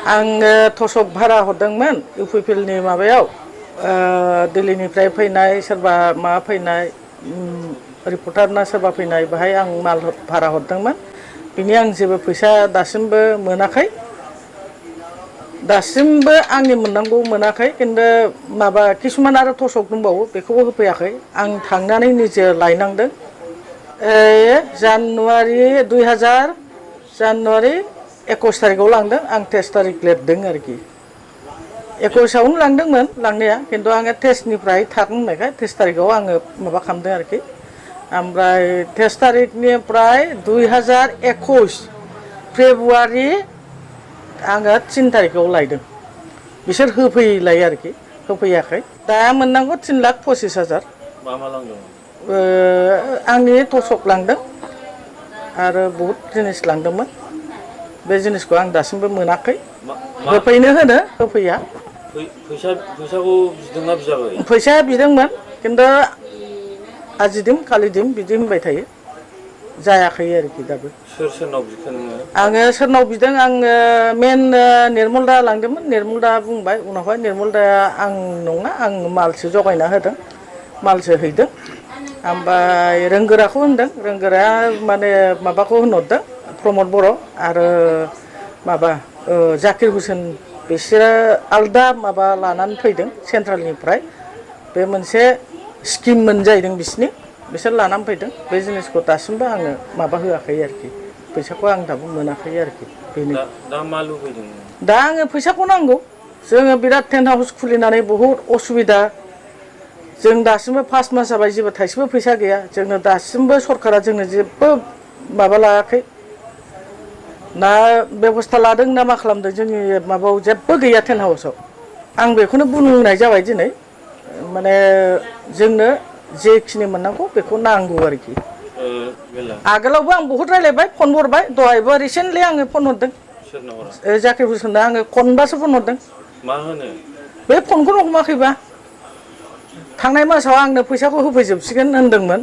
आङो थसक भारा हरदोंमोन इउपिपिएलनि माबायाव दिल्लीनिफ्राय फैनाय सोरबा माबा फैनाय रिपर्टार ना सोरबा फैनाय बाहाय आं माल भारा हरदोंमोन बिनि आं जेबो फैसा दासिमबो मोनाखै दासिमबो आंनि मोननांगौ मोनाखै खिन्थु माबा किसुमान आरो थसक दंबावो बेखौबो होफैयाखै आं थांनानै निजे लायनांदों जानुवारि 2000 जानुवारि 21 तारिखआव लांदों आं 23 तारिख लिरदों आरोखि 21 आवनो लांदोंमोन लांनाया खिन्थु आङो टेस्टनिफ्राय थागोन होननायखाय 23 तारिखआव आङो माबा खालामदों आरोखि ओमफ्राय 23 तारिखनिफ्राय 2021 फेब्रुवारि आङो 3 तारिखआव लायदों बिसोर होफैलाय आरोखि होफैयाखै दा मोननांगौ 3,25,000 मा मा लांदों आंनि थसक लांदों आरो बहुत जिनिस लांदोंमोन बे जिनिसखौ आं दासिमबो मोनाखै होफैनो होनो होफैया फैसाखौ बिदोंना बियाखै फैसाया बिदोंमोन खिन्थु आजिदिम खालिदिम बिदि होनबाय थायो जायाखै आरोखि दाबो सोरनाव बिखो नोङो आङो सोरनाव बिदों आङो मेन निर्मल दा लांदोंमोन निर्मल दा बुंबाय उनावहाय निर्मल दाया आं नङा आं मालसो जगायना होदों मालसो हैदों ओमफ्राय रोंगोराखौ होनदों रोंगोराया माने माबाखौ होनहरदों प्रमद बर' आरो माबा जाकिर हुसेन बिसोरो आलदा माबा लानानै फैदों सेन्ट्रेलनिफ्राय बे मोनसे स्किममोन जाहैदों बिसोर लानानै फैदों बे जिनिसखौ दासिमबो आङो माबा होआखै आरोखि फैसाखौ आं दाबो मोनाखै आरोखि बेनो दा मा लुबैदों दा आङो फैसाखौ नांगौ जोङो बिराद टेन्ट हाउस खुलिनानै बहुद असुबिदा जों दासिमबो 5 मास जाबाय जेबो थाइसेबो फैसा गैया जोंनो दासिमबो सरकारा जोंनो जेबो माबा लायाखै ना बेबस्था लादों ना मा खालामदों जोंनि माबायाव जेबो गैया टेन्ट हाउसआव आं बेखौनो बुंनाय जाबाय दिनै माने जोंनो जेखिनि मोननांगौ बेखौ नांगौ आरोखि आगोलावबो आं बहुद रायलायबाय फन हरबाय दहायबो रिसेन्टलि आङो फन हरदों जाकिर हुसेननो आङो खनबासो फन हरदों मा होनो बे फनखौनो हमाखैबा थांनाय मासाव आंनो फैसाखौ होफैजोबसिगोन होनदोंमोन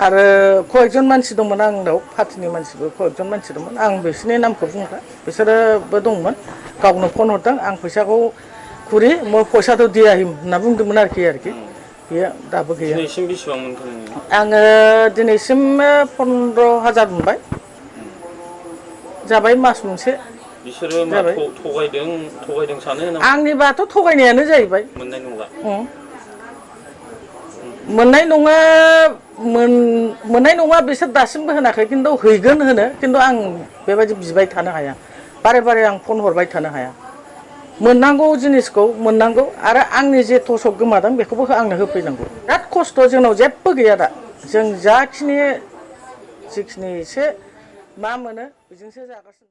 आरो कयेकजन मानसि दंमोन आंनाव पार्टिनि मानसिबो कयेकजन मानसि दंमोन आं बिसोरनि नामखौ बुंला बिसोरोबो दंमोन गावनो फन हरदों आं फैसाखौ खुरि मैं पैसा तो दिया ही होनना बुंदोंमोन आरोखि बेयो दाबो गैया दिनैसिम बेसेबां मोनखो नोङो आङो दिनैसिम 15,000 मोनबाय जाबाय मास मोनसे बिसोरो मा जाबाय थगायदों सानो ना आंनिबाथ' थगायनायानो जाहैबाय मोननाय नंला मोननाय नङा बिसोर दासिमबो होनाखै खिन्थु हैगोन होनो खिन्थु आं बेबायदि बिबाय थानो हाया बारे बारे आं फन हरबाय थानो हाया मोननांगौ जिनिसखौ मोननांगौ आरो आंनि जे थसक गोमादों बेखौबो आंनो होफैनांगौ बिराद खस्थ' जोंनाव जेबो गैया दा जों जिखिनि एसे मा मोनो बेजोंसो जागासिनो